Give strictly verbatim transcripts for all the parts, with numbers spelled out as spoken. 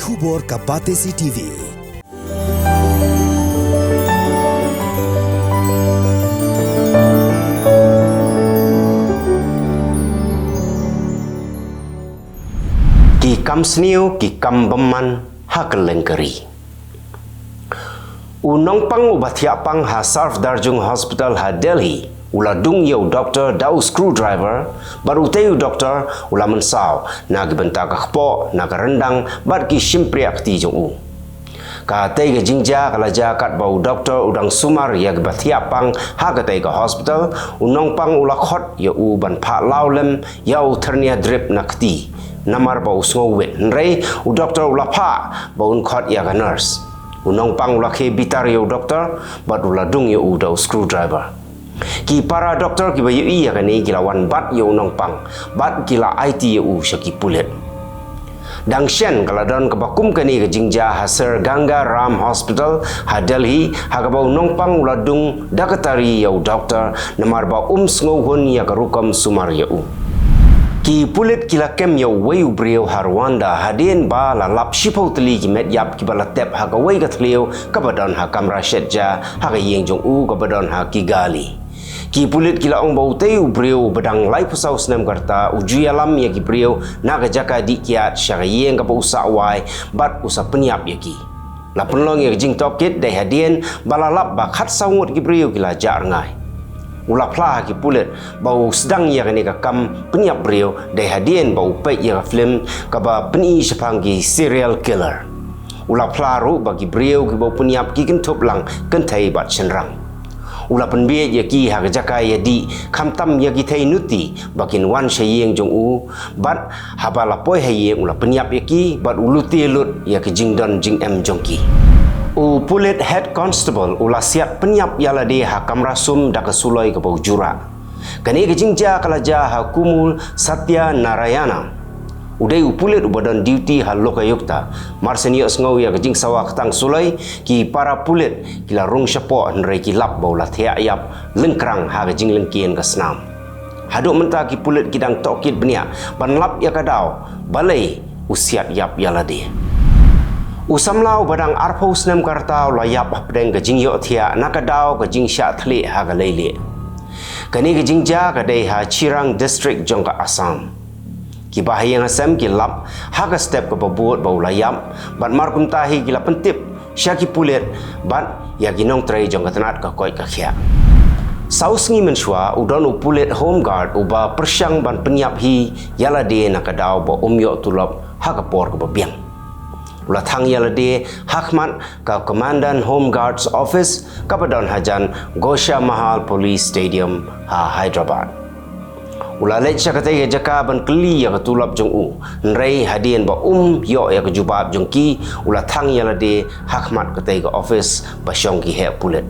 Khubor ka Batesi T V. Ki kam sniew, ki kam bymman ha kylleng ka ri. U nongpang uba thiah pang ha Safdarjung Hospital ha Delhi u la dung ïa u doktor da u screwdriver, bad utei u doktor u la mynsaw na ki bynta ka kpoh, na ka ryndang bad ki shympriah kti jong u. Katei ka jingjia ka la jia katba u doktor u dang sumar ïa kiba thiah pang ha katei ka hospital, u nongpang u la khot ïa u ban phah law lem ïa u thyrnia drip na kti, namar ba u sngewwit. Hynrei u doktor u la phah ba un khot ïa ka nurse. U nongpang u la khie bitar ïa u doktor bad u la dung ïa u da u screwdriver. Ki para doktor kiba ïohi ïa kane ki la wan bat ïa u nongpang bad ki la aiti ïa u sha ki pulit. Dang shen ka la don kaba kum kane ka jingjia ha Sir Ganga Ram Hospital ha Delhi, ha kaba u nongpang u la dung da ka tari ïa u doktor namar ba um sngewhun ïa ka rukom sumar ïa u. Ki pulit ki la kem ïa uwei u briew ha Rwanda hadien ba la lap shiphew tylli ki met ïap kiba la tep ha kawei ka thliew kaba don ha kamra shet ja ha ka ïing jong u kaba don ha Kigali. Ki pulit ki la ong ba utei u briew uba dang laiphew saw snem ka rta u ju ïalam ïa ki briew na ka jaka dih kiad sha ka ïing kaba u sah wai bad u sa pynïap ïa ki. La pynlong ïa ka jingtohkit dei hadien ba la lap ba khatsaw ngut ki briew ki la jah rngai. U la phla ha ki pulit ba u sdang ïa kane ka kam pynïap briew dei hadien ba u peit ïa ka film kaba pyni shaphang ki serial killer. U la phla ruh ba ki briew kiba u pynïap ki kynthup lang kynthei bad shynrang. U la pynbieit ïa ki ha ka jaka ïadih, khamtam ïa ki thei nuti ba kin wan sha ïing jong u, bad haba la poi ha ïing u la pynïap ïa ki bad u lute lut ïa ki jingdon jingem jong ki. U pulit head constable u la siat pynïap ïa lade ha kamra sum da ka suloi kaba u ju rah. Kane ka jingjia ka la jia ha Kumul Satyanarayana. U dei u pulit uba don duty ha Lokayukta. Mar shen ïohsngew ïa ka jingsawa ktang suloi, ki para pulit ki la rung shapoh hynrei ki lap ba u la thiah ïap lyngkrang ha ka jinglyngkien ka snam. Haduh mynta ki pulit ki dang tohkit bniah ban lap ïa ka daw balei u siat ïap ïa lade. U samla uba dang arphew snem ka rta u la ïap hapdeng ka jingïohthiah na ka daw ka jingshah thylliej ha ka leilieh. Kane ka jingjia ka dei ha Chirang District jong ka Assam. Ki bahaïing hasem ki lap ha ka step kaba bud ba u la ïap, bad mar kumta hi ki la pyntip sha ki pulit bad ïa ki nongtrei jong ka tnat ka koit ka khiah. Saw sngi mynshuwa u don u pulit Home Guard uba pyrshang ban pynïap hi ïa lade na ka daw ba um ïoh tulop ha ka por kaba biang. U la thang ïa lade ha khmat ka Commandant Home Guards Office kaba don hajan Gosha Mahal Police Stadium ha Hyderabad. U la leit sha katei ka jaka ban kylli ïa ka tulop jong u, hynrei hadien ba um ïoh ïa ka jubab jong ki, u la thang ïa lade ha khmat katei ka office ba shong ki heh pulit.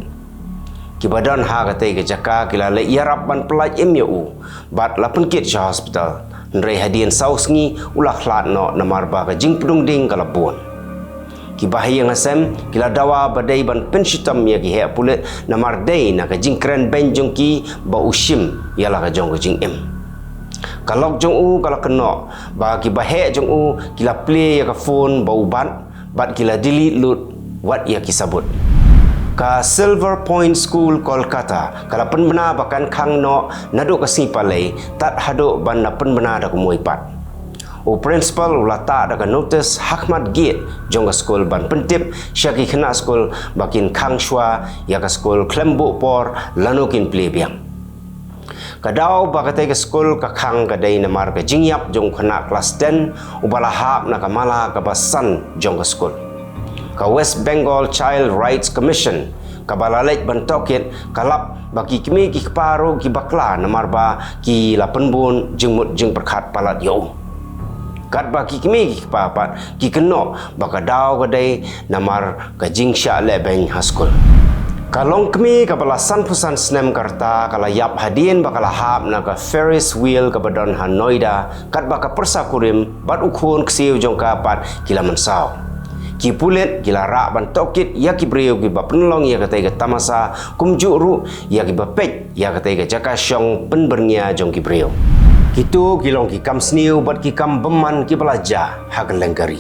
Kiba don ha katei ka jaka ki la leit ïarap ban pyllait im ïa u bad la pynkit sha hospital. Hynrei hadien saw sngi u la khlad noh namar ba ka jingpdung ding ka la bun. Ki bahaïing hasem ki la dawa ba dei ban pynshitom ïa ki heh pulit namar dei na ka jingkren beiñ jong ki ba u shim ïa la ka jong ka jingim. Ka lok jong u ka la kynnoh ba ki baheh jong u ki la plie ïa ka phone ba u bat bad ki la delete lut wat ïa ki sabut. Ka Silver Point School Kolkata ka la pynbna ba kan khang noh naduh ka sngi Palei tad haduh ban da pynbna da ka muipat. U principal u la tah da ka notice ha khmat gate jong ka skul ban pyntip sha ki khynnah skul ba kin khang shuwa ïa ka skul khlem buh por lano kin plie biang. Ka daw ba katei ka skul ka khang ka dei namar ka jingïap jong u khynnah klas ten uba la hap na ka mala kaba san jong ka skul. Ka West Bengal Child Rights Commission kaba la leit ban tohkit ka lap ba ki kmie ki kpa ruh ki bakla namar ba ki la pynbun jingmut jingpyrkhat palat ïa u. Katba ki kmie ki kpa pat ki kynnoh ba ka daw ka dei namar ka jingshah lehbeiñ ha skul. Ka longkmie kaba la sanphew san snem ka rta ka la ïap hadien ba ka la hap na ka Ferris wheel kaba don ha Noida, katba ka pyrsa kurim bad u khun ksiew jong ka pat ki la mynsaw. Ki pulit ki la rah ban tohkit ïa ki briew kiba pynlong ïa katei ka tamasa, kumjuh ruh ïa kiba peit ïa katei ka jaka shong pynbyrngia jong ki briew. Kito ki long ki kam sniew bad ki kam bymman kiba la jia ha kylleng ka ri.